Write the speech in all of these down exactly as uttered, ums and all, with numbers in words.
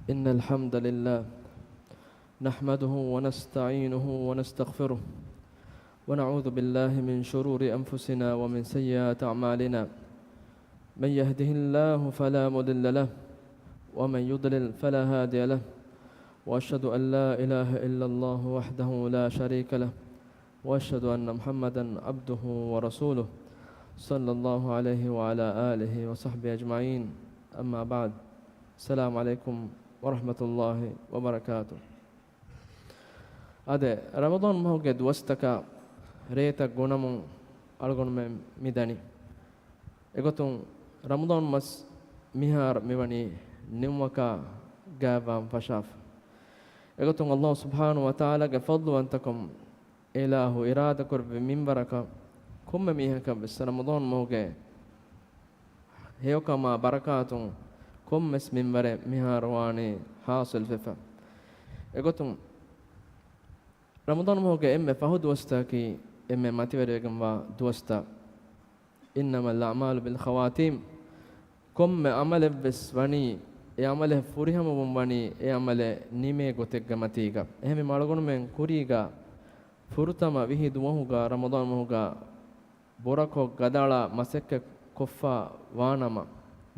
إن الحمد لله نحمده ونستعينه ونستغفره، ونعوذ بالله من شرور أنفسنا ومن سيئات أعمالنا. من يهده الله فلا مضل له، ومن يضلل فلا هادي له، وأشهد أن لا إله إلا الله وحده لا شريك له، وأشهد أن محمدا عبده ورسوله، صلى الله عليه وعلى آله وصحبه أجمعين. أما بعد. السلام عليكم ورحمة الله وبركاته. އާދެ، ރަމަޟާން މަހުގެ ދުވަސްތަކާ ރޭތައް ގުނަމުން އަޅުގަނޑުމެން މި ދަނީ. އެގޮތުން ރަމަޟާން މަސް މިހާރު މިވަނީ ނިމުމަކާ ގާތްވާން ފަށާފަ. އެގޮތުން އަލްލާހު ސުބްޙާނަހު ވަތަޢާލާގެ ފަޟްލުވަންތަކަމުން އެ އިލާހު އިރާދަކުރެއްވި މިންވަރަކަށް ކޮންމެ މީހަކަށް ވެސް ރަމަޟާން މަހުގެ ހެޔޮކަމާ ބަރަކާތުން ކޮންމެސް މިންވަރެއް މިހާރު ވާނީ ޙާޞިލް ފެފަ. އެގޮތުން ރަމަޟާން މަހުގެ އެންމެ ފަހު ދުވަސްތަކަކީ އެންމެ މަތިވެރިވެގެންވާ ދުވަސްތައް. إنما الأعمال بالخواتيم. ކޮންމެ ޢަމަލެއްވެސް ވަނީ، އެ ޢަމަލެއް ފުރިހަމަވުން ވަނީ އެ ޢަމަލެއް ނިމޭ ގޮތެއްގެ މަތީގަ. އެހެންވީމަ އަޅުގަނޑުމެން ކުރީގަ ފުރަތަމަ ވިހި ދުވަހުގަ ރަމަޟާން މަހުގަ ބުރަކޮށް ގަދައަޅާ މަސައްކަތް ކޮށްފަ ވާނަމަ،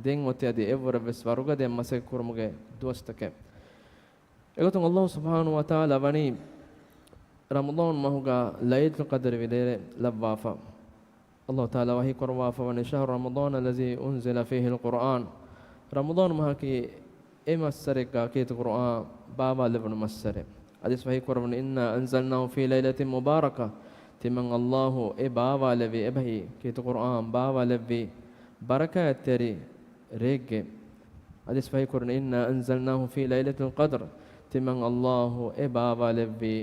ދެން އޮތީ އަދި އެއްވަރަށްވެސް ވަރުގަދައިން މަސައްކަތް ކުރުމުގެ ދުވަސްތަކެއް. އެގޮތުން އަލްލާހު ސުބްޙާނަހު ވަތަޢާލާ ވަނީ ރަމަޟާން މަހުގަ ލައިލަތުލް ޤަދްރު ވިދޭރޭ ލައްވާފަ. އަލްލާހު ތަޢާލާ ވަޙީ ކުރައްވާފަ ވަނީ، شهر رمضان الذي أنزل فيه القرآن. ރަމަޟާން މަހަކީ އެ މައްސަރެއްގަ ކީރިތި ޤުރުއާން ބާވާލެވުނު މައްސަރެއް. އަދިވެސް ވަޙީ ކުރައްވަނީ، إنا أنزلناه في ليلة مباركة. ތިމަން އަލްލާހު އެ ބާވާލެއްވީ، އެބަހީ ކީރިތި ޤުރުއާން ބާވާލެއްވީ ބަރަކާތްތެރި ރެއެއްގައި. އަދިވެސް ވަޙީ ކުރައްވަނީ، إنا أنزلناه في ليلة القدر. ތިމަން އަލްލާހު އެ ބާވާލެއްވީ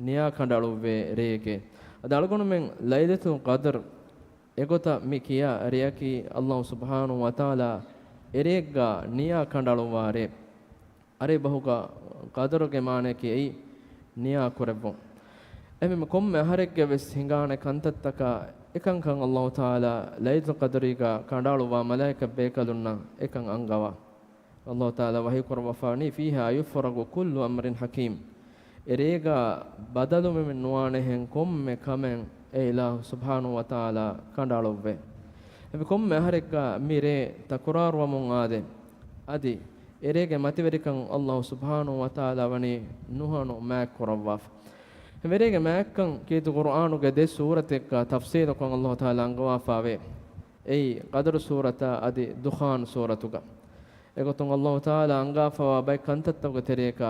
ނިޔާ ކަނޑައަޅުއްވޭ ރެއެއްގައި. އަދި އަޅުގަނޑުމެން ލައިލަތުލް ޤަދްރު އެގޮތަށް މި ކިޔާ ރެއަކީ އަލްލާހު ސުބްޙާނަހު ވަތަޢާލާ އެރެއަށްގަ ނިޔާ ކަނޑައަޅުއްވާ ރޭ. ޢަރަބި ބަހުގަ ޤަދްރުގެ މާނަޔަކީ އެއީ ނިޔާ ކުރެއްވުން. އެހެންވީމަ ކޮންމެ އަހަރެއްގެ ވެސް ހިނގާނެ ކަންތައްތަކާ އެކަންކަން އަލްލާހު ތަޢާލާ ލައިލަތުލް ޤަދްރީގަ ކަނޑައަޅުއްވާ މަލާއިކަ ބޭކަލުންނަށް އެކަން އަންގަވާ. އަލްލާހު ތަޢާލާ ވަޙީ ކުރައްވާފަ ވަނީ، فيها يفرق كل أمر حكيم. އެ ރޭގަ ބަދަލުވުމެއް ނުވާނެހެން ކޮންމެ ކަމެއް އެ އިލާހު ސުބްޙާނަހު ވަތަޢާލާ ކަނޑައަޅުއްވޭ. އެ ކޮންމެ އަހަރެއްގަ މި ރޭ ތަކުރާރުވަމުން އާދޭ. އަދި އެރޭގެ މަތިވެރިކަން އަލްލާހު ސުބްޙާނަހު ވަތަޢާލާ ވަނީ ނުހަނު މާތް ކުރައްވާފަ. އެ ރޭގެ މާތްކަން ކީރިތި ޤުރުއާނުގެ ދެ ސޫރަތެއްގަ ތަފްޞީލުކޮށް އަލްލާހު ތަޢާލާ އަންގަވާފައިވޭ. އެއީ ޤަދްރު ސޫރަތާ އަދި ދުޚާން ސޫރަތުގަ. އެގޮތުން އަލްލާހު ތަޢާލާ އަންގާފަވާ ބައެއް ކަންތައްތަކުގެ ތެރެއަކާ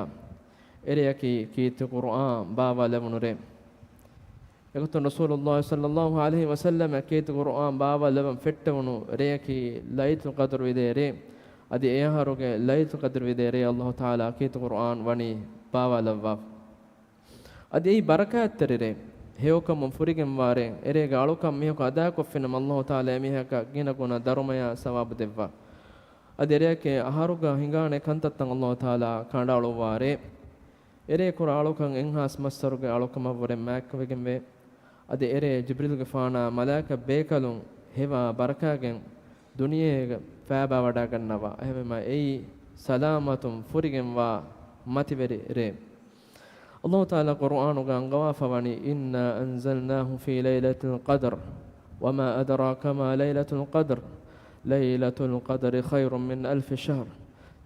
އެ ރެއަކީ ކީރިތި ޤުރުއާން ބާވާލެވުނު ރޭ. އެގޮތުން ރަސޫލުﷲ ޞައްލައްލާހު ޢަލައިހި ވަސައްލަމަ ކީރިތި ޤުރުއާން ބާވާލެވަން ފެއްޓެވުނު ރެއަކީ ލައިލަތުލް ޤަދްރު ވިދޭ ރޭ. އަދި އެ އަހަރުގެ ލައިލަތުލް ޤަދްރު ވިދޭ ރޭ އަލްލާހު ތަޢާލާ ކީރިތި ޤުރުއާން ވަނީ ބާވާލައްވާފަ. އަދި އެއީ ބަރަކާތްތެރި ރޭ، ހެޔޮކަމުން ފުރިގެންވާ ރޭ. އެރޭގެ އަޅުކަން މީހަކު އަދާކޮށްފިނަމަ އަލްލާހު ތަޢާލާ އެމީހަކަށް ގިނަ ގުނަ ދަރުމަޔާ ސަވާބު ދެއްވާ. އަދި އެރެއަކީ އަހަރުގަ ހިނގާނެ ކަންތައްތައް އަލްލާހު ތަޢާލާ ކަނޑައަޅުއްވާ ރޭ. އެރޭ ކުރާ އަޅުކަން އެއްހާސް މައްސަރުގެ އަޅުކަމަށްވުރެ މާތްކޮށްވެގެންވޭ. އަދި އެރޭ ޖިބްރީލްގެފާނާ މަލާއިކަ ބޭކަލުން ހެވާ ބަރަކާތްގެން ދުނިޔޭގަ ފައިބާވަޑައިގަންނަވާ. އެހެންވީމަ އެއީ ސަލާމަތުން ފުރިގެންވާ މަތިވެރި ރޭ. އަލްލާހު ތަޢާލާ ޤުރުއާނުގަ އަންގަވާފަ ވަނީ، إنا أنزلناه في ليلة القدر وما أدراك ما ليلة القدر ليلة القدر خير من ألف شهر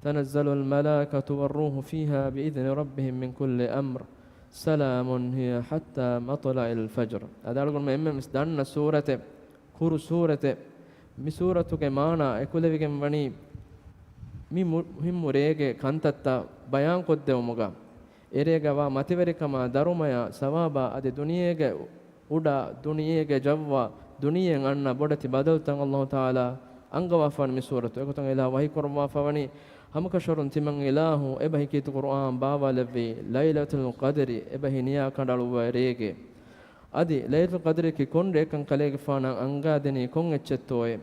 تنزل الملائكة والروح فيها بإذن ربهم من كل أمر سلام هي حتى مطلع الفجر. އަދި އަޅުގަނޑުމެން އެންމެންވެސް ދަންނަ ސޫރަތެއް، ކުރު ސޫރަތެއް. މި ސޫރަތުގެ މާނާ އެކުލެވިގެން ވަނީ މި މު-، މުހިއްމު ރޭގެ ކަންތައްތައް ބަޔާންކޮށްދެވުމުގަ، އެރޭގަ ވާ މަތިވެރިކަމާ ދަރުމަޔާ ސަވާބާ އަދި ދުނިޔޭގެ އުޑާ، ދުނިޔޭގެ ޖައްވާ، ދުނިޔެއިން އަންނަ ބޮޑެތި ބަދަލުތައް އަލްލާހު ތަޢާލާ އަންގަވާފަވަނީ މި ސޫރަތު. އެގޮތުން އިލާހު ވަޙީ ކުރައްވާފަވަނީ، ހަމަކަށަވަރުން ތިމަން އިލާހު އެބަހީ ކީރިތި ޤުރުއާން ބާވާލެއްވީ ލައިލަތުލް ޤަދްރި، އެބަހީ ނިޔާ ކަނޑައަޅުއްވާ ރޭގެ. އަދި ލައިލަތުލް ޤަދްރިއަކީ ކޮން ރެއަކަން ކަލޭގެފާނަށް އަންގާދެނީ ކޮން އެއްޗެއްތޯއޭ؟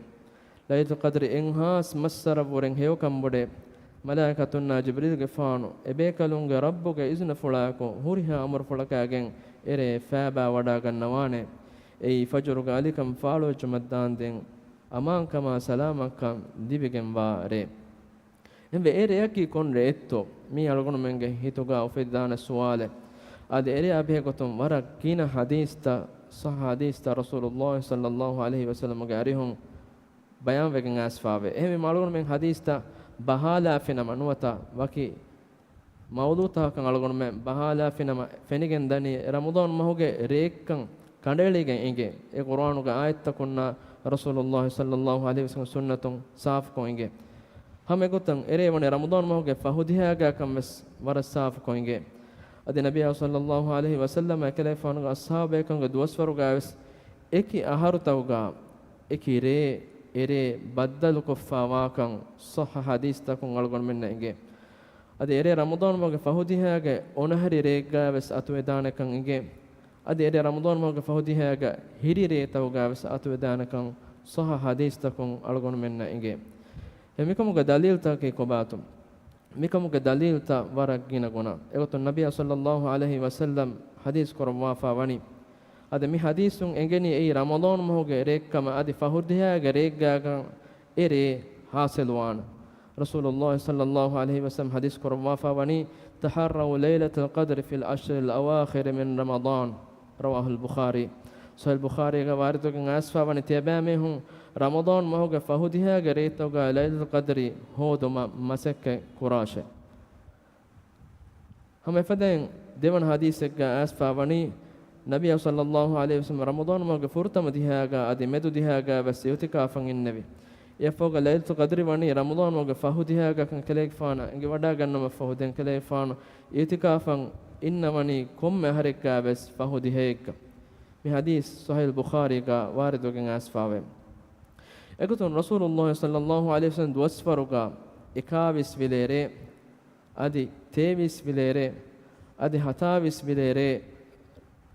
ލައިލަތުލް ޤަދްރި އެއްހާސް މައްސަރަށްވުރެން ހެޔޮކަން ބޮޑޭ. މަލާއިކަތުންނާ ޖިބްރީލްގެފާނު އެބޭކަލުންގެ ރައްބުގެ އިޒުނަފުޅާއެކު ހުރިހާ އަމުރުފުޅަކާގެން އެރޭ ފައިބާވަޑައިގަންނަވާނެ. އެއީ ފަޖުރުގެ އަލިކަން ފާޅުވެއްޖުމަށްދާންދެން އަމާންކަމާ ސަލާމަތްކަން ލިބިގެންވާ ރޭ. އެހެންވެ، އެ ރެޔަކީ ކޮން ރެއެއްތޯ؟ މީ އަޅުގަނޑުމެންގެ ހިތުގަ އުފެދިދާނެ ސުވާލެއް. އަދި އެރެއާ ބެހޭ ގޮތުން ވަރަށް ގިނަ ޙަދީޘްތައް، ޞައްޙަ ޙަދީޘްތައް ރަސޫލުﷲ ޞައްލަﷲ ޢަލައިހި ވަސައްލަމަގެ އަރިހުން ބަޔާންވެގެން އައިސްފާވޭ. އެހެންވީމަ އަޅުގަނޑުމެން ޙަދީޘްތައް ބަހާލާފިނަމަ ނުވަތަ ވަކި މައުޟޫޢުތަކަކަށް އަޅުގަނޑުމެން ބަހާލާފިނަމަ ފެނިގެން ދަނީ ރަމަޟާން މަހުގެ ރެއެއްކަން ކަނޑައެޅިގެން އިނގޭ. އެ ޤުރްއާނުގެ އާޔަތްތަކުންނާ ރަސޫލުﷲ ޞައްލަﷲ ޢަލައިހި ވަސައްލަމަ ސުންނަތުން ސާފުކޮށް އިނގޭ. ހަމަ އެގޮތަށް އެރޭ ވަނީ ރަމަޟާން މަހުގެ ފަހު ދިހައިގާކަން ވެސް ވަރަށް ސާފުކޮށް އިނގޭ. އަދި ނަބިއްޔާ ޞައްލަﷲ ޢަލައިހި ވަސައްލަމަ އެކަލޭގެފާނުގެ އަޞްޙާބުބޭކަލުންގެ ދުވަސްވަރުގައި ވެސް އެކި އަހަރުތަކުގަ އެކި ރޭ އެރޭ ބައްދަލުކޮށްފަ ވާކަން ޞައްޙަ ޙަދީޘްތަކުން އަޅުގަނޑުމެންނަށް އެނގޭ. އަދި އެރޭ ރަމަޟާން މަހުގެ ފަހު ދިހައިގެ އޮނަހަރި ރޭގައި ވެސް އަތުވެދާނެކަން އެނގޭ. އަދި އެރޭ ރަމަޟާން މަހުގެ ފަހު ދިހައިގެ ހިރި ރޭތަކުގައި ވެސް އަތުވެދާނެކަން ޞައްޙަ ޙަދީޘްތަކުން އަޅުގަނޑުމެންނަށް އެނގޭ. އެ މިކަމުގެ ދަލީލްތަކަކީ ކޮބާތޯ؟ މިކަމުގެ ދަލީލްތައް ވަރަށް ގިނަ ގުނަ. އެގޮތުން ނަބިއްޔާ ޞައްލަﷲ ޢަލައިހި ވަސައްލަމަ ޙަދީޘް ކުރައްވާފަ ވަނީ، އަދި މި ޙަދީޘުން އެނގެނީ އެއީ ރަމަޟާން މަހުގެ ރޭއްކަމަށް އަދި ފަހު ދިހައިގެ ރޭގާކަން އެ ރޭ ޙާޞިލުވާނެ. ރަސޫލުﷲ ޞައްލަﷲ ޢަލައިހި ވަސައްލަމަ ޙަދީޘް ކުރައްވާފަ ވަނީ، تحروا ليلة القدر في العشر الأواخر من رمضان. ރަވާހުލް ބުޚާރީ. ޞަޙީޙުލް ބުޚާރީގަ ވާރިދުވެގެން އައިސްފަ ވަނީ ތިޔަބައިމީހުން ރަމަޟާން މަހުގެ ފަހު ދިހައިގެ ރޭތަކުގަ ލައިލަތުލް ޤަދްރި ހޯދުމަށް މަސައްކަތް ކުރާށޭ. ހަމަ އެފަދައިން ދެވަނަ ޙަދީޘެއްގަ އައިސްފަ ވަނީ، ނަބިއްޔާ ޞައްލަﷲ ޢަލައިހި ވަސައްލަމަ ރަމަޟާން މަހުގެ ފުރަތަމަ ދިހައިގަ އަދި މެދު ދިހައިގަ ވެސް އިޢުތިކާފަށް އިންނެވި. އެއަށްފަހުގަ ލައިލަތުލް ޤަދްރި ވަނީ ރަމަޟާން މަހުގެ ފަހު ދިހައިގަކަން އެކަލޭގެފާނަށް އެނގިވަޑައިގަންނަވަފަހު ދެން އެކަލޭގެފާނު އިޢުތިކާފަށް އިންނަވަނީ ކޮންމެ އަހަރެއްގަ ވެސް ފަހު ދިހައެއްގަ. މި ޙަދީޘް ޞަޙީޙުލް ބުޚާރީގަ ވާރިދުވެގެން އައިސްފަވޭ. އެގޮތުން ރަސޫލުﷲ ޞައްލަﷲ ޢަލައިހި ވަސައްލަމަ ދުވަސްވަރުގަ އެކާވީސް ވިލޭރޭ، އަދި ތޭވީސް ވިލޭރޭ، އަދި ހަތާވީސް ވިލޭރޭ،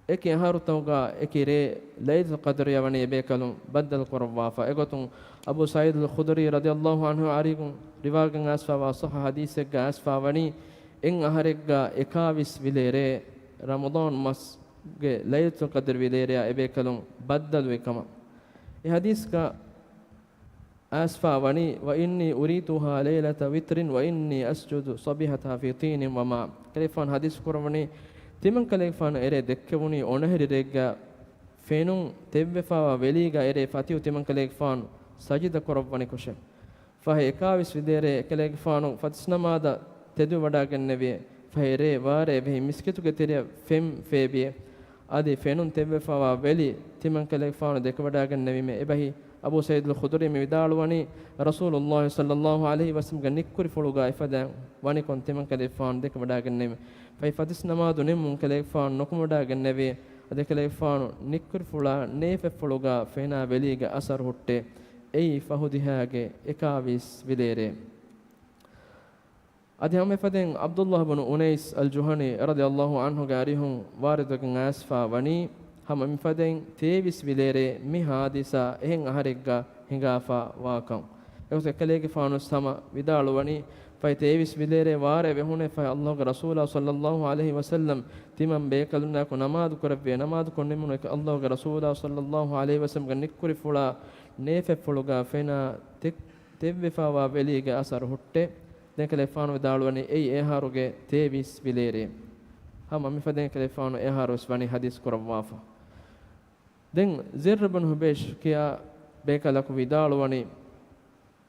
އެކި އަހަރުތަކުގަ އެކި ރޭ ލައިލަތުލް ޤަދްރިއަށް ވަނީ އެބޭކަލުން ބައްދަލު ކުރައްވާފަ. އެގޮތުން އަބޫ ސަޢީދުލް ޚުދުރީ ރަޟިޔަﷲ ޢަންހު އަރިހުން ރިވާގެން އައިސްފަވާ ޞައްޙަ ޙަދީޘެއްގަ އައިސްފަ ވަނީ، އެއް އަހަރެއްގަ އެކާވީސް ވިލޭރޭ ރަމަޟާން މަސް ގެ ލައިލަތުލް ޤަދްރި ވިލޭރެއާ އެބޭކަލުން ބައްދަލުވި ކަމަށް. އެ ޙަދީޘްގަ އައިސްފަ ވަނީ، وإني أريتها ليلة وتر وإني أسجد صبيحتها في طين وماء. ކަލޭގެފާނު ޙަދީޘް ކުރައްވަނީ، ތިމަން ކަލޭގެފާނު އެރޭ ދެއްކެވުނީ އޮނަހެރި ރެއެއްގަ ފެނުން ތެއްވެފަވާ ވެލީގަ އެރޭ ފަތިހު ތިމަން ކަލޭގެފާނު ސަޖިދަ ކުރައްވަނިކޮށެ. ފަހެ އެކާވީސް ވިލޭރޭ އެކަލޭގެފާނު ފަތިސް ނަމާދަށް ތެދުވެވަޑައިގެންނެވި. ފަހެ ރޭ ވާރޭ އެބަހީ މިސްކިތުގެ ތެރެއަށް ފެން ފޭބިއެ. އަދި ފެނުން ތެއްވެފަވާ ވެލި ތިމަން ކަލޭގެފާނު ދެކެވަޑައިގެންނެވީމެ. އެބަހީ އަބޫ ސަޢީދުލް ޚުދުރީ މި ވިދާޅުވަނީ، ރަސޫލުﷲ ޞައްލަﷲ ޢަލައިހި ވަސައްލަމަގެ ނިއްކުރިފުޅުގަ އެފަދައިން ވަނިކޮށް ތިމަން ކަލޭގެފާނު ދެކެވަޑައިގެންނެވި. ފަހެ ފަތިސް ނަމާދު ނިމުމުން ކަލޭގެފާނު ނުކުމެވަޑައިގެންނެވި. އަދި ކަލޭގެފާނު ނިއްކުރިފުޅާ ނޭފަތްފުޅުގަ ފެނާ ވެލީގެ އަސަރު ހުއްޓޭ. އެއީ ފަހު ދިހައިގެ އެކާވީސް ވިލޭރޭ. އަދި ހަމަ އެފަދައިން ޢަބްދުﷲ ބުނު އުނައިސް އަލް ޖުހަނީ ރަޟިޔަﷲ ޢަންހުގެ އަރިހުން ވާރިދުވެގެން އައިސްފަ ވަނީ، ހަމަ މިފަދައިން ތޭވީސް ވިލޭރޭ މި ޙާދިސާ އެހެން އަހަރެއްގަ ހިނގާފަ ވާކަން. އެގޮތަށް ކަލޭގެފާނު ހަމަ ވިދާޅުވަނީ، ފަހެ ތޭވީސް ވިލޭރޭ ވާރޭ ވެހުނޭ، ފަހެ ﷲގެ ރަސޫލާ ޞައްލަﷲ ޢަލައިހި ވަސައްލަމަ ތިމަން ބޭކަލުންނާއެކު ނަމާދު ކުރެއްވި. ނަމާދު ކޮށް ނިމުނު އެކަ ﷲގެ ރަސޫލާ ޞައްލަﷲ ޢަލައިހި ވަސައްލަމަގެ ނިއްކުރިފުޅާ ނޭފަތްފުޅުގަ ފެނާ ތެ-، ތެއްވެފަވާ ވެލީގެ އަސަރު ހުއްޓޭ. ދެން ކަލޭގެފާނު ވިދާޅުވަނީ އެއީ އެ އަހަރުގެ ތޭވީސް ވިލޭރޭ. ހަމަ މިފަދައިން ކަލޭގެފާނު އެ އަހަރު ވެސް ވަނީ ޙަދީޘް ކުރައްވާފަ. ދެން ޒިއްރު ބުނު ޙުބައިޝް ކިޔާ ބޭކަލަކު ވިދާޅުވަނީ،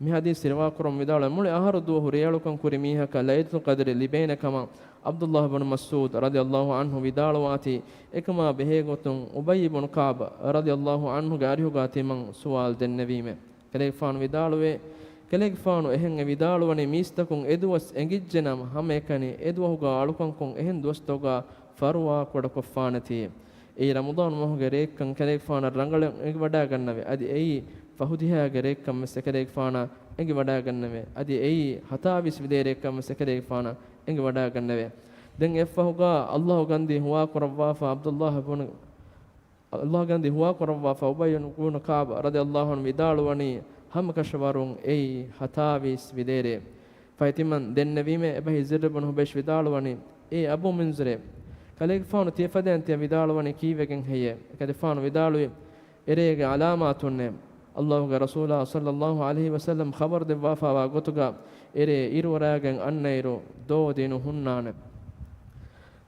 މި ޙަދީޘް ރިވާ ކުރަމުން ވިދާޅުވަނީ، މުޅި އަހަރު ދުވަހު ރޭއަޅުކަން ކުރި މީހަކަށް ލައިލަތުލް ޤަދްރި ލިބޭނެ ކަމަށް ޢަބްދުﷲ ބުނު މަސްޢޫދު ރަޟިޔަﷲ ޢަންހު ވިދާޅުވާތީ، އެކަމާ ބެހޭ ގޮތުން އުބައްޔު ބުނު ކަޢްބު ރަޟިޔަﷲ ޢަންހުގެ އަރިހުގަ ތިމަން ސުވާލު ދެންނެވީމެ. ކަލޭގެފާނު ވިދާޅުވޭ، ކަލޭގެފާނު އެހެން އެ ވިދާޅުވަނީ މީސްތަކުން އެ ދުވަސް އެނގިއްޖެނަމަ، ހަމައެކަނި އެ ދުވަހުގަ އަޅުކަންކޮށް އެހެން ދުވަސްތަކުގަ ފަރުވާ ކުޑަކޮށްފާނެތީ. އެއީ ރަމަޟާން މަހުގެ ރެއެއްކަން ކަލޭގެފާނަށް ރަނގަޅަށް އެނގިވަޑައިގަންނަވޭ. އަދި އެއީ ފަހުދިހައިގެ ރެއެއްކަން ވެސް އެކަލޭގެފާނަށް އެނގިވަޑައިގަންނަވޭ. އަދި އެއީ ހަތާވީސް ވިލޭރެއްކަން ވެސް އެކަލޭގެފާނަށް އެނގިވަޑައިގަންނަވޭ. ދެން އެއަށްފަހުގަ ﷲ ގަންދީ ހުވާކުރައްވާފަ ޢަބްދުﷲ ބުނު ﷲ ގަންދީ ހުވާކުރައްވާފަ އުބައްޔު ބުނު ކަޢްބު ރަޟިޔަﷲ ޢަންހު ވިދާޅުވަނީ، ހަމަކަށަވަރުން އެއީ ހަތާވީސް ވިލޭރޭ. ފަހެ ތިމަން ދެންނެވީމޭ. އެބަހީ ޒިއްރު ބުނު ޙުބައިޝް ވިދާޅުވަނީ، އޭ އަބޫ މުންޒިރޭ، ކަލޭގެފާނު ތިޔަފަދައިން ތިޔަ ވިދާޅުވަނީ ކީއްވެގެން ހެއްޔޭ؟ އެކަލޭގެފާނު ވިދާޅުވީ، އެރޭގެ ޢަލާމާތުންނޭ. ﷲގެ ރަސޫލާ ޞައްލަﷲ ޢަލައިހި ވަސައްލަމަ ޚަބަރު ދެއްވާފަވާ ގޮތުގަ، އެރޭ އިރުއަރާގެން އަންނައިރު ދޯ ދިނު ހުންނާނެ.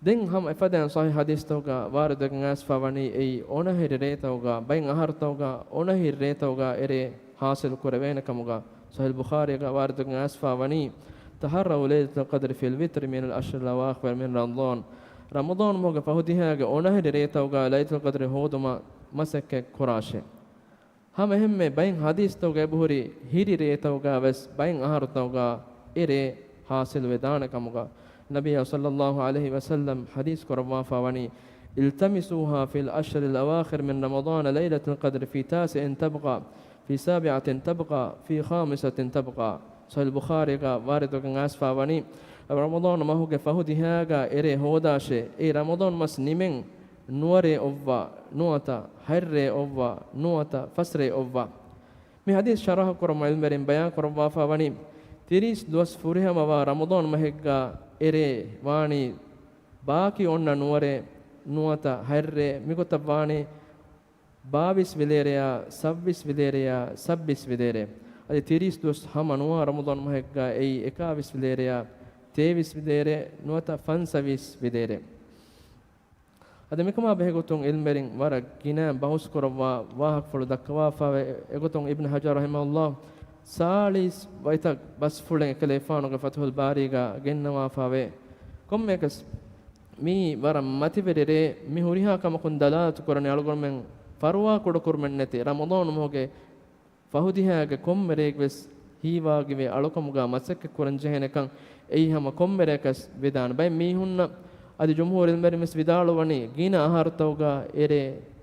ދެން ހަމަ އެފަދައިން ސަހީޙު ޙަދީޘްތަކުގަ ވާރިދުވެގެން އައިސްފަ ވަނީ އެއީ އޮނަހެރި ރޭތަކުގަ ބައެއް އަހަރުތަކުގަ އޮނަހެރި ރޭތަކުގަ އެރޭ ޙާޞިލު ކުރެވޭނެ ކަމުގަ ޞަހީޙުލް ބުޚާރީގަ ވާރިދުވެގެން އައިސްފަ ވަނީ، تحروا ليلة القدر في الوتر من العشر الأواخر من رمضان. ރަމަޟާން މަހުގެ ފަހު ދިހައިގެ އޮނަހެރި ރޭތަކުގަ ލައިލަތުލް ޤަދްރި ހޯދުމަށް މަސައްކަތް ކުރާށޭ. ހަމަ އެހެންމެ ބައެއް ޙަދީޘްތަކުގަ އެބަހުރި ހިރި ރޭތަކުގަ ވެސް ބައެއް އަހަރުތަކުގަ އެރޭ ޙާޞިލުވެދާނެ ކަމުގަ ނަބިއްޔާ ޞައްލައްލާހު ޢަލައިހި ވަސައްލަމް ޙަދީޘް ކުރައްވާފަ ވަނީ، التمسوها في العشر الأواخر من رمضان ليلة القدر في تاسع تبقى، في سابعة تبقى، في خامسة تبقى. ޞަހީޙުލް ބުޚާރީގަ ވާރިދުވެގެން އައިސްފަ ވަނީ، ރަމަޟާން މަހުގެ ފަހު ދިހައިގަ އެރޭ ހޯދާށޭ. އެއީ ރަމަޟާން މަސް ނިމެން ނުވަރޭ އޮއްވާ، ނުވަތަ ހަތްރޭ އޮއްވާ، ނުވަތަ ފަސްރޭ އޮއްވާ. މި ޙަދީޘް ޝަރަޙަ ކުރަމުން ޢިލްމުވެރިން ބަޔާން ކުރައްވާފަ ވަނީ، ތިރީސް ދުވަސް ފުރިހަމަވާ ރަމަޟާން މަހެއްގަ އެރޭ ވާނީ ބާކީ އޮންނަ ނުވަރޭ، ނުވަތަ ހަތްރޭ، މިގޮތަށް ވާނީ ބާވީސް ވިލޭރެޔާ، ސައްބީސް ވިލޭރެޔާ، ސައްބީސް ވިލޭރޭ. އަދި ތިރީސް ދުވަސް ހަމަ ނުވާ ރަމަޟާން މަހެއްގަ އެއީ އެކާވީސް ވިލޭރެޔާ، ތޭވީސް ވިލޭރޭ، ނުވަތަ ފަންސަވީސް ވިލޭރޭ. އަދި މިކަމާ ބެހޭގޮތުން ޢިލްމުވެރިން ވަރަށް ގިނައިން ބަހުސް ކުރައްވާ ވާހަކަފުޅު ދައްކަވާފައިވޭ. އެގޮތުން އިބްނު ޙަޖަރު ރަޙިމަހުﷲ ސާޅީސް ބައިތައް ބަސްފުޅެއް އެކަލޭފާނުގެ ފަތުޙުލް ބާރީގަ ގެންނަވާފައިވޭ. ކޮންމެއަކަސް މިއީ ވަރަށް މަތިވެރި ރޭ، މި ހުރިހާ ކަމަކުން ދަލާލަތު ކުރަނީ އަޅުގަނޑުމެން ފަރުވާ ކުޑަކުރުމެއްނެތި ރަމަޟާން މަހުގެ ފަހުދިހައިގެ ކޮންމެ ރެއެއްވެސް ހީވާގިވެ އަޅުކަމުގަ މަސައްކަތް ކުރަން ޖެހޭނެކަން އެއީ ހަމަ ކޮންމެ ރެއަކަސް ވެދާނެ. ބައެއް މީހުންނަށް އަދި ޖުމްހޫރު ޢިލްމުވެރިން ވެސް ވިދާޅުވަނީ ގިނަ އަހަރުތަކުގަ އެރޭ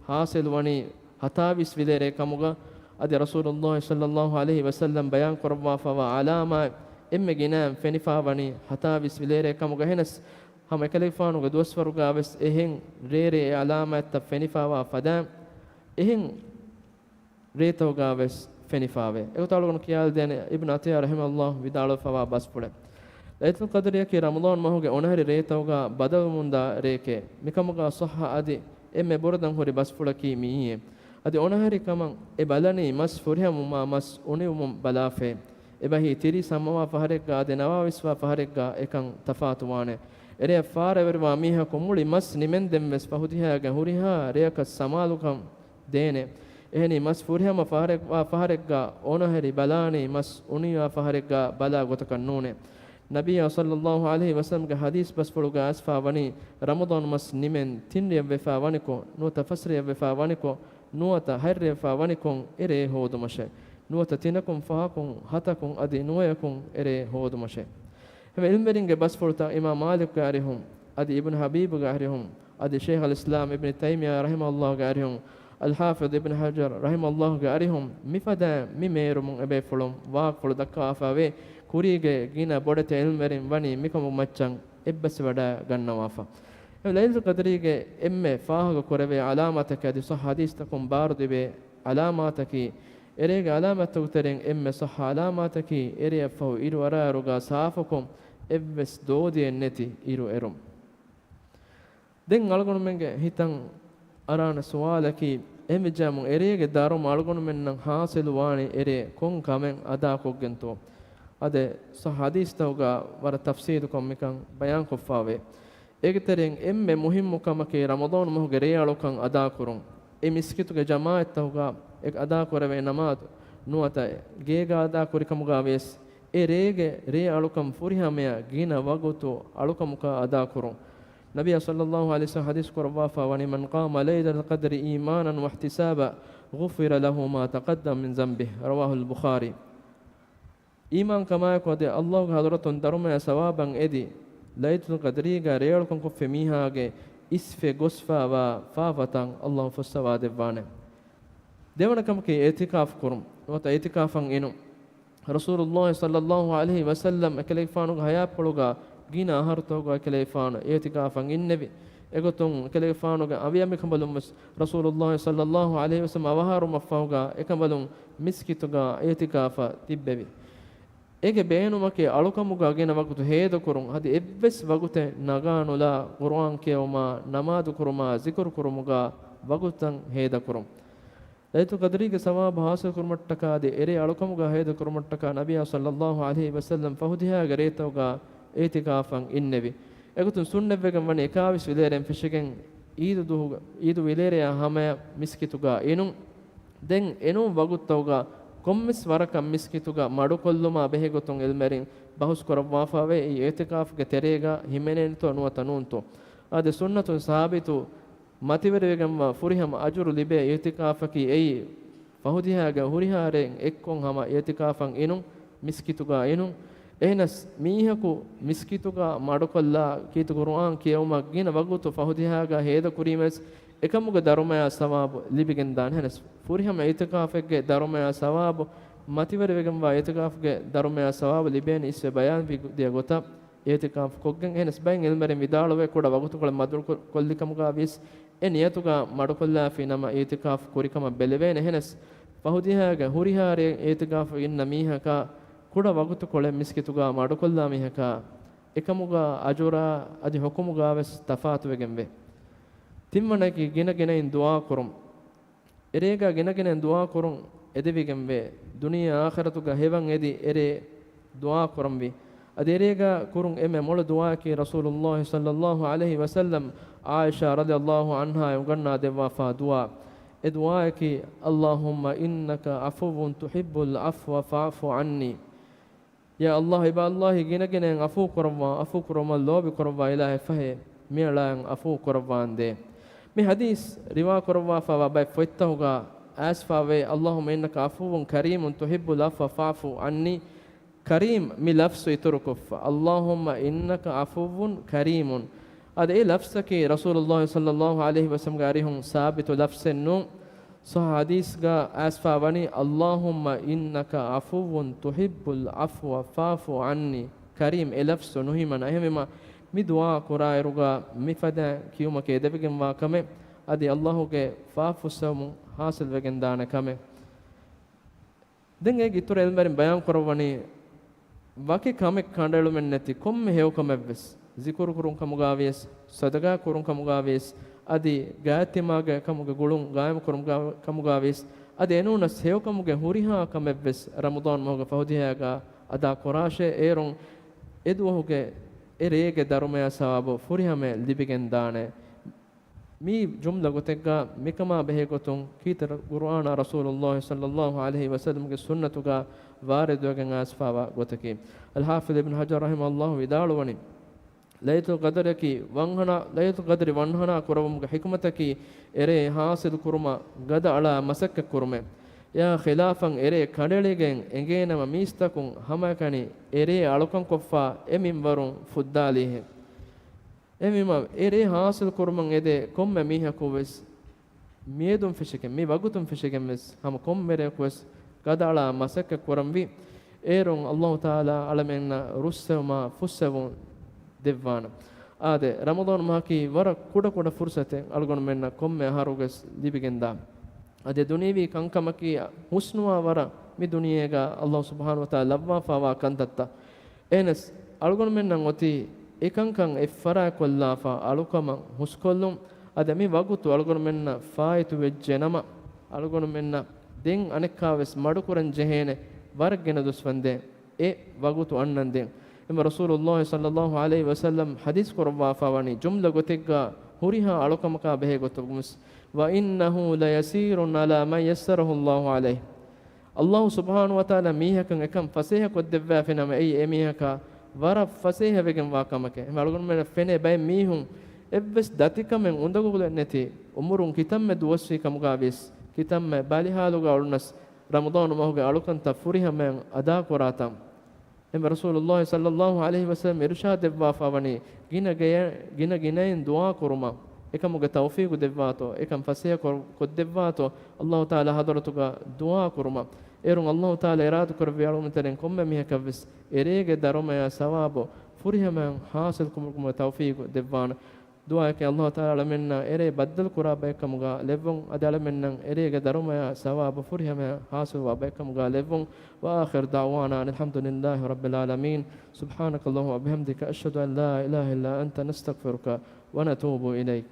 ޙާޞިލުވަނީ ހަތާވީސް ވިލޭރޭ ކަމުގަ. އަދި ރަސޫލުﷲ ޞައްލައްލާހު ޢަލައިހި ވަސައްލަމް ބަޔާން ކުރައްވާފައިވާ ޢަލާމާތް އެންމެ ގިނައިން ފެނިފައިވަނީ ހަތާވީސް ވިލޭރޭ ކަމުގަ. އެހެނަސް ހަމަ އެކަލޭގެފާނުގެ ދުވަސްވަރުގަ ވެސް އެހެން ރޭރޭ އެ ޢަލާމާތްތައް ފެނިފައިވާ ފަދައިން އެހެން ރޭތަކުގަ ވެސް ފެނިފައިވޭ. އެގޮތަށް އަޅުގަނޑު ކިޔާލަދޭނެ އިބްނު ޢަޠިއްޔާ ރަޙިމަހުﷲ ވިދާޅުވެފައިވާ ބަސްފުޅެއް. ލައިލަތުލް ޤަދްރިއަކީ ރަމަޟާން މަހުގެ އޮނަހެރި ރޭތަކުގަ ބަދަލުވަމުންދާ ރެއެކޭ. މިކަމުގަ ޞައްޙަ އަދި އެންމެ ބުރަދަން ހުރި ބަސްފުޅަކީ މިއީއޭ. އަދި އޮނަހެރި ކަމަށް އެ ބަލަނީ މަސް ފުރިހަމަވުމާ މަސް އުނިވުމުން ބަލާފައޭ. އެބަހީ ތިރީސް ހަމަވާ ފަހަރެއްގަ އަދި ނަވާވީސް ވާ ފަހަރެއްގަ އެކަން ތަފާތުވާނެ. އެރެއަށް ފާރަވެރިވާ މީހަކު މުޅި މަސް ނިމެންދެން ވެސް ފަހުދިހައިގެ ހުރިހާ ރެއަކަށް ސަމާލުކަން ދޭނެ. އެހެނީ މަސް ފުރިހަމަ ފަހަރެއް ވާ ފަހަރެއްގަ އޮނަހެރި ބަލާނީ މަސް އުނިވާ ފަހަރެއްގަ ބަލާ ގޮތަކަށް ނޫނޭ. ނަބިއްޔާ ޞައްލައްލާހު ޢަލައިހި ވަސައްލަމްގެ ޙަދީޘް ބަސްފުޅުގަ އައިސްފަ ވަނީ، ރަމަޟާން މަސް ނިމެން ތިން ރެއަށްވެފަ ވަނިކޮށް، ނުވަތަ ފަސް ރެއަށްވެފަ ވަނިކޮށް، ނުވަތަ ހަތް ރެއަށްވެފަ ވަނިކޮށް އެ ރޭ ހޯދުމަށޭ. ނުވަތަ ތިނަކުން، ފަހަކުން، ހަތަކުން އަދި ނުވަޔަކުން އެ ރޭ ހޯދުމަށޭ. އެހެންވެ ޢިލްމުވެރިންގެ ބަސްފުޅުތައް އިމާމް މާލިކުގެ އަރިހުން، އަދި އިބްނު ޙަބީބުގެ އަރިހުން، އަދި ޝައިޚުލް އިސްލާމް އިބްނު ތައިމިއްޔާ ރަޙިމަހުﷲގެ އަރިހުން، އަލްޙާފިޡް އިބްނު ޙަޖަރު ރަޙިމަހުﷲގެ އަރިހުން މިފަދައިން މި މޭރުމުން އެބޭފުޅުން ވާހަކަފުޅު ދައްކަވާފައިވޭ. ކުރީގެ ގިނަ ބޮޑެތި ޢިލްމުވެރިން ވަނީ މިކަމުގެ މައްޗަށް އެއްބަސްވެވަޑައިގަންނަވާފަ. އެ ލައިލަތުލް ޤަދްރީގެ އެންމެ ފާހަގަކުރެވޭ ޢަލާމާތަކީ އަދި ޞައްޙަ ޙަދީޘްތަކުން ބާރުދެވޭ ޢަލާމާތަކީ، އެރޭގެ ޢަލާމާތްތަކުގެ ތެރެއިން އެންމެ ޞައްޙަ ޢަލާމާތަކީ، އެރެއަށްފަހު އިރު އަރާއިރުގަ ސާފުކޮށް އެއްވެސް ދޯދިއެއް ނެތި އިރު އެރުން. ދެން އަޅުގަނޑުމެންގެ ހިތަށް އަރާނެ ސުވާލަކީ، އެހެންވެއްޖާމު އެރޭގެ ދަރުމަ އަޅުގަނޑުމެންނަށް ޙާޞިލުވާނީ އެރޭ ކޮން ކަމެއް އަދާކޮށްގެންތޯ؟ އަދި ޞައްޙަ ޙަދީޘްތަކުގަ ވަރަށް ތަފްޞީލުކޮށް މިކަން ބަޔާންކޮށްފައިވޭ. އޭގެ ތެރެއިން އެންމެ މުހިއްމު ކަމަކީ ރަމަޟާން މަހުގެ ރޭއަޅުކަން އަދާކުރުން. އެ މިސްކިތުގެ ޖަމާޢަތްތަކުގަ އެ އަދާކުރެވޭ ނަމާދު ނުވަތަ ގޭގަ އަދާކުރި ކަމުގަ ވިޔަސް، އެ ރޭގެ ރޭއަޅުކަން ފުރިހަމަޔަށް ގިނަ ވަގުތު އަޅުކަމުގަ އަދާކުރުން. ނަބިއްޔާ ޞައްލައްލާހު ޢަލައިހި ވަސައްލަމް ޙަދީޘް ކުރައްވާފަ ވަނީ، من قام ليلة القدر إيمانا واحتسابا غفر له ما تقدم من ذنبه. رواه البخاري. އީމާންކަމާއެކު އަދި ﷲގެ ޙަޟްރަތުން ދަރުމަޔާ ސަވާބަށް އެދި، ލައިލަތުލް ޤަދްރީގަ ރޭއަޅުކަން ކޮށްފި މީހާގެ އިސްފެ ގޮސްފައިވާ ފާފަތައް ﷲ ފުއްސަވާދެއްވާނެ. ދެވަނަ ކަމަކީ އިޢްތިކާފު ކުރުން ނުވަތަ އިޢްތިކާފަށް އިނުން. ރަސޫލުﷲ ޞައްލައްލާހު ޢަލައިހި ވަސައްލަމް އެކަލޭގެފާނުގެ ޙަޔާތްޕުޅުގަ ގިނަ އަހަރުތަކުގަ އެކަލޭގެފާނު އިޢްތިކާފަށް އިންނެވި. އެގޮތުން އެކަލޭގެފާނުގެ އަނބިޔާމިކަނބަލުން ވެސް ރަސޫލުﷲ ޞައްލައްލާހު ޢަލައިހި ވަސައްލަމް އަވަހާރަވުމަށްފަހުގަ އެކަނބަލުން މިސްކިތުގަ އިޢްތިކާފަށް ތިއްބެވި. އޭގެ ބޭނުމަކީ އަޅުކަމުގަ ގިނަ ވަގުތު ހޭދަކުރުން، އަދި އެއްވެސް ވަގުތެއް ނަގާނުލާ ޤުރުއާން ކިޔެވުމާ، ނަމާދު ކުރުމާ، ޒިކުރު ކުރުމުގަ ވަގުތުތައް ހޭދަކުރުން. ލައިލަތުލް ޤަދްރީގެ ސަވާބު ޙާޞިލް ކުރުމަށްޓަކާ އަދި އެރޭ އަޅުކަމުގަ ހޭދަ ކުރުމަށްޓަކާ ނަބިއްޔާ ޞައްލައްލާހު ޢަލައިހި ވަސައްލަމް ފަހު ދިހައިގެ ރޭތަކުގަ އިޢުތިކާފަށް އިންނެވި. އެގޮތުން ސުންނަތްވެގެން ވަނީ އެކާވީސް ވިލޭރޭން ފެށިގެން ޢީދު ދުވަހުގަ، ޢީދު ވިލޭރެޔާ ހަމަޔަށް މިސްކިތުގަ އިނުން. ދެން އެނޫން ވަގުތުތަކުގަ ކޮންމެސް ވަރަކަށް މިސްކިތުގަ މަޑުކޮށްލުމާ ބެހޭގޮތުން ޢިލްމުވެރިން ބަހުސް ކުރައްވާފައިވޭ، އެއީ އިޢުތިކާފުގެ ތެރޭގަ ހިމެނޭނެތޯ ނުވަތަ ނޫންތޯ. އާދެ، ސުންނަތުން ސާބިތު މަތިވެރިވެގެންވާ ފުރިހަމަ އަޖުރު ލިބޭ އިޢުތިކާފަކީ އެއީ، ފަހުދިހައިގެ ހުރިހާ ރޭން އެއްކޮށް ހަމަ އިޢުތިކާފަށް އިނުން، މިސްކިތުގަ އިނުން. އެހެނަސް މީހަކު މިސްކިތުގަ މަޑުކޮށްލާ ކީރިތި ޤުރުއާން ކިޔެވުމަށް ގިނަ ވަގުތު ފަހުދިހައިގަ ހޭދަކުރީމަވެސް އެކަމުގެ ދަރުމަޔާ ސަވާބު ލިބިގެންދާނެ. އެހެނަސް ފުރިހަމަ އިޢުތިކާފެއްގެ ދަރުމަޔާ ސަވާބު، މަތިވެރިވެގެންވާ އިޢުތިކާފުގެ ދަރުމަޔާ ސަވާބު ލިބޭނެ އިސްވެ ބަޔާންވި ދިޔަ ގޮތަށް އިޢުތިކާފު ކޮށްގެން. އެހެނަސް ބައެއް ޢިލްމުވެރިން ވިދާޅުވޭ، ކުޑަ ވަގުތުކޮޅެއް މަދުކޮ-، ކޮށްލިކަމުގަ ވިޔަސް އެ ނިޔަތުގަ މަޑުކޮށްލާފި ނަމަ އިޢުތިކާފު ކުރިކަމަށް ބެލެވޭނެ. އެހެނަސް ފަހުދިހައިގެ ހުރިހާ ރޭ އިޢުތިކާފު އިންނަ މީހަކާ ކުޑަ ވަގުތުކޮޅެއް މިސްކިތުގަ މަޑުކޮށްލާ މީހަކާ އެކަމުގަ އަޖުރާ އަދި ޙުކުމުގަވެސް ތަފާތުވެގެންވޭ. ތިންވަނައަކީ ގިނަގިނައިން ދުޢާ ކުރުން. އެރޭގަ ގިނަގިނައިން ދުޢާ ކުރުން އެދެވިގެންވޭ. ދުނިޔެ އާޚިރަތުގަ ހެވަން އެދި އެރޭ ދުޢާ ކުރަންވީ. އަދި އެރޭގަ ކުރުން އެންމެ މޮޅު ދުޢާއަކީ ރަސޫލުﷲ ޞައްލައްލާހު ޢަލައިހި ވަސައްލަމް ޢާއިޝާ ރަޟިޔައްލާހު ޢަންހާ އުނގަންނާދެއްވާފާ ދުޢާ. އެ ދުޢާއަކީ، اللهم إنك عفو تحب العفو فاعف عني. ޔާ ﷲ، އެބަ ﷲ، ގިނަގިނައިން ޢަފޫ ކުރައްވާ، ޢަފޫ ކުރުމަށް ލޯބި ކުރައްވާ އިލާހެއް ފަހޭ، މިއަޅާއަށް ޢަފޫ ކުރައްވާނދޭ. މި ޙަދީޘް ރިވާ ކުރައްވާފައިވާ ބައެއް ފޮތްތަކުގަ އައިސްފައިވޭ، اللهم إنك عفو كريم تحب العفو فاعف عني. ކަރީމް މި ލަފްޒު އިތުރުކޮށްފަ، اللهم إنك عفو كريم. އަދި އެ ލަފްޒަކީ ރަސޫލުﷲ ޞައްލައްލާހު ޢަލައިހި ވަސައްލަމްގެ އަރިހުން ސާބިތު ލަފްޒެއް ނޫން. ޞައްޙަ ޙަދީޘްގަ އައިސްފައި ވަނީ، اللهم إنك عفو تحب العفو فاعف عني. ކަރީމް އެ ލަފްޒު ނުހިމަނާ. އެހެންވީމަ، މި ދުޢާ ކުރާއިރުގަ މިފަދަ ކިޔުމަކީ އެދެވިގެންވާ ކަމެއް، އަދި ﷲ ގެ ފާފަ ފުއްސެވުމުން ޙާޞިލްވެގެންދާނެ ކަމެއް. ދެން އޭގެ އިތުރަށް ޢިލްމުވެރިން ބަޔާން ކުރައްވަނީ، ވަކި ކަމެއް ކަނޑައެޅުމެއް ނެތި ކޮންމެ ހެޔޮކަމެއްވެސް، ޒިކުރު ކުރުން ކަމުގަ ވިޔަސް، ޞަދަޤާ ކުރުން ކަމުގަ ވިޔަސް، އަދި ގާތްތިމާގެ ކަމުގެ ގުޅުން ގާއިމު ކުރުމުގަ، ކަމުގަ ވިޔަސް، އަދި އެނޫނަސް ހެޔޮކަމުގެ ހުރިހާ ކަމެއްވެސް ރަމަޟާން މަހުގެ ފަހު ދިހައިގަ އަދާ ކުރާށޭ، އޭރުން އެ ދުވަހުގެ އެ ރޭގެ ދަރުމަޔާ ސަވާބު ފުރިހަމަޔަށް ލިބިގެންދާނެ. މީ ޖުމްލަ ގޮތެއްގަ މިކަމާ ބެހޭ ގޮތުން ކީރިތި ޤުރުއާނާ ރަސޫލުﷲ ޞައްލައްލާހު ޢަލައިހި ވަސައްލަމްގެ ސުންނަތުގަ ވާރިދުވެގެން އައިސްފައިވާ ގޮތަކީ. އަލްޙާފިޡް އިބްނު ޙަޖަރު ރަޙިމަހުﷲ ވިދާޅުވަނީ، ލައިލަތުލް ޤަދްރަކީ ވަންހަނާ، ލައިލަތުލް ޤަދްރި ވަންހަނާ ކުރައްވުމުގެ ޙިކުމަތަކީ އެރޭ ޙާޞިލު ކުރުމަށް ގަދައަޅާ މަސައްކަތް ކުރުމޭ. އެއާ ޚިލާފަށް އެރޭ ކަނޑައެޅިގެން އެނގޭނަމަ މީސްތަކުން ހަމައެކަނި އެރޭ އަޅުކަންކޮށްފަ އެ މިންވަރުން ފުއްދާލީހެން. އެހެންވީމަ، އެ ރޭ ޙާޞިލު ކުރުމަށް އެދޭ ކޮންމެ މީހަކު ވެސް މިއަދުން ފެށިގެން، މި ވަގުތުން ފެށިގެން ވެސް ހަމަ ކޮންމެ ރެޔަކު ވެސް ގަދައަޅާ މަސައްކަތް ކުރަންވީ. އޭރުން ﷲ ތަޢާލާ އަޅަމެންނަށް ރުއްސެވުމާ ފުއްސެވުން ދެއްވާނެ. އާދެ، ރަމަޟާން މަހަކީ ވަރަށް ކުޑަ ކުޑަ ފުރުޞަތެއް އަޅުގަނޑުމެންނަށް ކޮންމެ އަހަރުވެސް ލިބިގެންދާ. އަދި ދުނިޔެވީ ކަންކަމަކީ ހުސްނުވާ ވަރަށް މި ދުނިޔޭގަ ﷲ ސުބްޙާނަހޫ ވަތަޢާލާ ލައްވާފައިވާ ކަންތައްތައް. އެހެނަސް، އަޅުގަނޑުމެންނަށް އޮތީ އެކަންކަން އެއްފަރާތްކޮށްލާފަ، އަޅުކަމަށް ހުސްކޮށްލުން. އަދި މި ވަގުތު އަޅުގަނޑުމެންނަށް ފާއިތުވެއްޖެ ނަމަ، އަޅުގަނޑުމެންނަށް ދެން އަނެއްކާވެސް މަޑުކުރަން ޖެހޭނެ ވަރަށް ގިނަ ދުވަސްވަންދެން އެ ވަގުތު އަންނަންދެން. އެމަ ރަސޫލުﷲ ޞައްލައްލާހު ޢަލައިހި ވަސައްލަމް ޙަދީޘް ކުރައްވާފަ ވަނީ ޖުމްލަ ގޮތެއްގަ ހުރިހާ އަޅުކަމަކާ ބެހޭ ގޮތަކުން ވެސް، وإنه ليسير على من يسره الله عليه. ﷲ ސުބްޙާނަހޫ ވަތަޢާލާ މީހަކަށް އެކަން ފަސޭހަ ކޮށްދެއްވާފި ނަމަ، އެއީ އެ މީހަކާ ވަރަށް ފަސޭހަވެގެންވާ ކަމެކޭ. އެމަ އަޅުގަނޑުމެންނަށް ފެނޭ ބައެއް މީހުން އެއްވެސް ދަތިކަމެއް އުނދަގުލެއް ނެތި އުމުރުން ކިތަންމެ ދުވަސްވީ ކަމުގަ ވިޔަސް، ކިތަންމެ ބައި ހާލުގަ އުޅުނަސް، ރަމަޟާނު މަހުގެ އަޅުކަންތައް ފުރިހަމައަށް އަދާކުރާތާ. އެމަ ރަސޫލުﷲ ޞައްލައްލާހު ޢަލައިހި ވަސައްލަމް އިރުޝާދު ދެއްވާފަ ވަނީ، ގިނަ ގެޔަ-، ގިނަ ގިނައިން ދުޢާ ކުރުމަށް، އެކަމުގެ ތައުފީޤު ދެއްވާތޯ، އެކަން ފަސޭހަ ކޮ-، ކޮށްދެއްވާތޯ، ﷲ ތަޢާލާ ޙަޟްރަތުގަ ދުޢާ ކުރުމަށް. އޭރުން ﷲ ތަޢާލާ އިރާދަކުރެއްވި އަޅުގަނޑުމެން ތެރެއިން ކޮންމެ މީހަކަށްވެސް އެރޭގެ ދަރުމަޔާ ސަވާބު ފުރިހަމައަށް ޙާޞިލް ކުރުމުގެ ތައުފީޤު ދެއްވާނެ. ދުޢާއަކީ ﷲ ތަޢާލާ އަޅަމެންނަށް އެރޭ ބައްދަލު ކުރާ ބައެއްކަމުގަ ލެއްވުން، އަދި އަޅަމެންނަށް އެރޭގެ ދަރުމަޔާ ސަވާބު ފުރިހަމަޔަށް ޙާޞިލުވާ ބައެއްކަމުގަ ލެއްވުން. وآخر دعوانا أن الحمد لله رب العالمين. سبحانك اللهم وبحمدك، أشهد أن لا إله إلا أنت، نستغفرك ونتوب إليك.